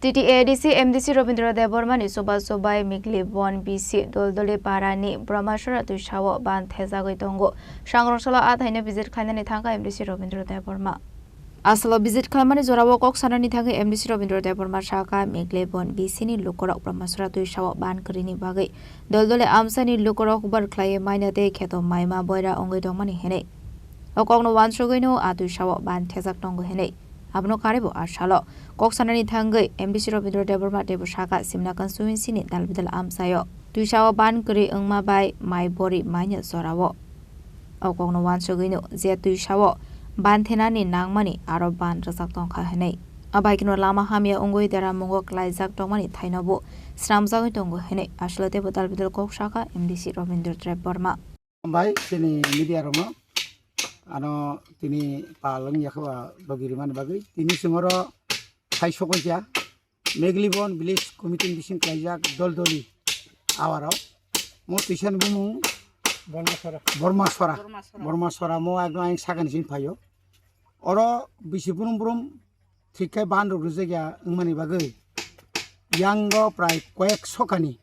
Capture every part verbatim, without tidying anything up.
T T A D C M D C Robindra Debbarma ni chubachu bai Meglibon B C Doldoli Para ni Brahmasora twisao ban thejagwi tongo. Sangrong salo a thaino visit khlainani thangkha M D C Robindra Debbarma. Asalo visit khlaimani jorao kok sanani thangwi M D C Robindra Debbarma sakha, Meglibon B C ni lukurok Brahmasora twisao ban kwrwini bagwi Doldoli amchaini lukurok hubar khlaiwi maina tei kheto maima boira wngwi tongmani hinwi. O kokno uansugwino a twisao ban thejak tongo hinwi. Abono karwibo a salo kok sanani thangwi M D C Robindra Debbarma teibo sakha Simna constituency ni dalbidal amchaio twisao ban kwrwi wngma bai mai bori maina jorao. O kokno uansugwino je twisao ban thenani nangmani aro ban rwjak tongkha hinwi. Abaikeno lama hamya wngwi deramungo klaijak tongmani thainobo swnamjagwi tongo hinwi aswlai teibo dalbidal kok sakha M D C Robindra Debbarma. Hambai chini media rokno, ano tini pal wngya khe ba logi rimani bagwi. Tini chwng oro hai sokoi kha Meglibon village committee ni bising khlaijak Doldoli awaro. Mo twisani bumung Bormasora. Bormasora. Bormasora. Bormasora mo ekdom ayang sakani sini phaio. Oro bisi brum brum thik khe ban rok rwjakya wngmani bagwi yango prai koyek sokani,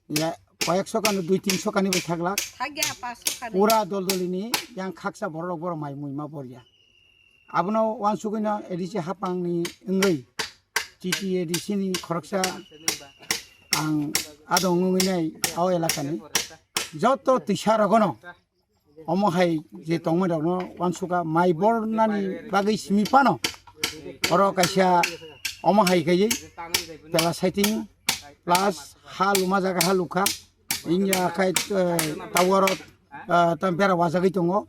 ya, koyek sokani, dui tin sokani bai thaglak. Thakya pas sokani. Pura Doldoli ni yang khaksa borok rok borok mai mui ma borya. Abono uansugwino A D C hapang ni wngwi T T A D C ni khoroksa ang adong wngwi nai o elaka ni joto twisa rogono omo hai je tongmani rokno uansukha mai bornani bagwi simi phano oro kaisa omo hai khaiwi pela saiting plus ha luma jaga ha lukha wngya khai, eh, tower o, eh, tam bera wajagwi tongo.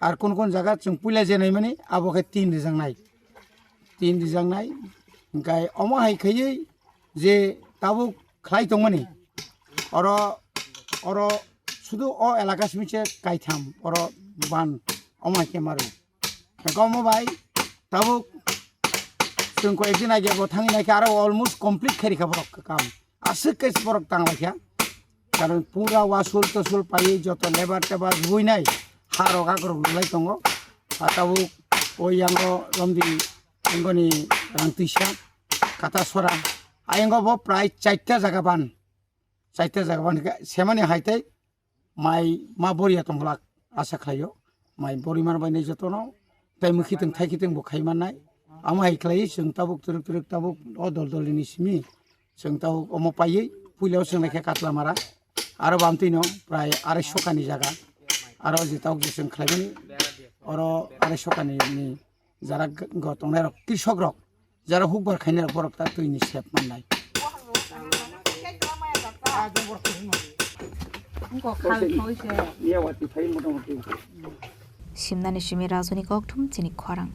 Ar kun kun jaga chwng puila je naimani abo khe tin rijak nai, tin rijak nai. Hwnkhe omo hai khaiwi je tabuk khlai tongmani oro, oro sudu o elaka simi se kaitham oro ban omo hai khe maru. Hwnkhe omo bai tabuk chwng koyekdin age bo thangwi naikhe aro almost complete khairikha borok kam. Aswk khe borok tanglaikha. Karon pura wasul tosul paiwi joto lebar tebar rwinai ha rok akrok rwlai tongo. Ha tabuk o yango lomdi wngoni rang twisa kata sora. Ayango bo prai chaita jaga ban. Chaita jaga ban khe semani hai tei mai ma boriya tongglak asa khlaio. Mai bori man bai nai jotono tei mwkhitwng thaikitwng bo khai mannai. Amo hai khlaiwi chwng tabuk twrwk twrwk tabuk o Doldoli ni simi chwng tabuk omo paiwi puila o chwng naikhe Katlamara. Aro bamtwino prai arai sokani jaga. Aro je tabuk je chwng khlaimani oro arai sokani ni jara go tongnai rok, krisok rok, jara hukbar khainai rok, borok ta twi ni sep mannai. Simnani simi Rajuni kokthum chini khorang.